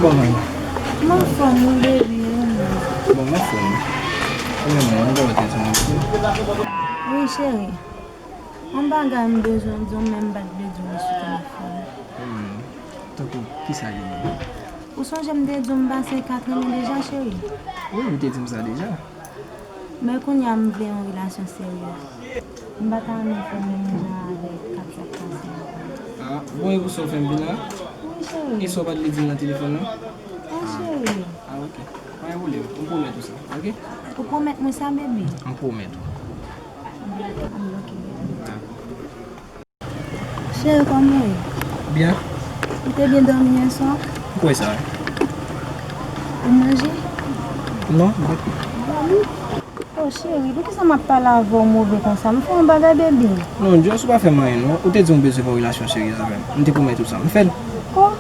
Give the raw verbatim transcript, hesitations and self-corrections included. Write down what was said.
Kòman? M anfòm wi, baby. Bon, m anfòm. Kòman, mwen, mwen, mwen, mwen, mwen, mwen. Wi, cheri. Yon bagay m bezwen di w, men m pa t vle di w li sou telefòn. Hmm. Tankou, kisa li ye? Ou sonje m te di w m pase kat renmen deja, cheri? Wi, ou te di m sa deja. Men kounye a m vle yon relasyon serye. M pa ta renmen fè menm jan avèk kat sa k pase a. Ah, bon, e pou sa w fè m vin la? Wi, cheri. E sa w pa t vle di m nan telefòn nan? Non, cheri. Ah, ok. Pa gen pwoblèm. M pwomèt ou sa, ok? Ou pwomèt mwen sa, baby? M pwomèt ou. Cheri, kòman w ye? Byen. Ou te byen dòmi yè swa? M kwè sa. Ou manje? Non, m pa. Oh, cheri, poukisa m ap pale avè w move konsa? M fè yon bagay, baby? Non, just ou pa fè m anyen, non. Ou te di m w bezwen fè yon relasyon serye avè m. M te pwomèt ou sa. M fè l. Oh,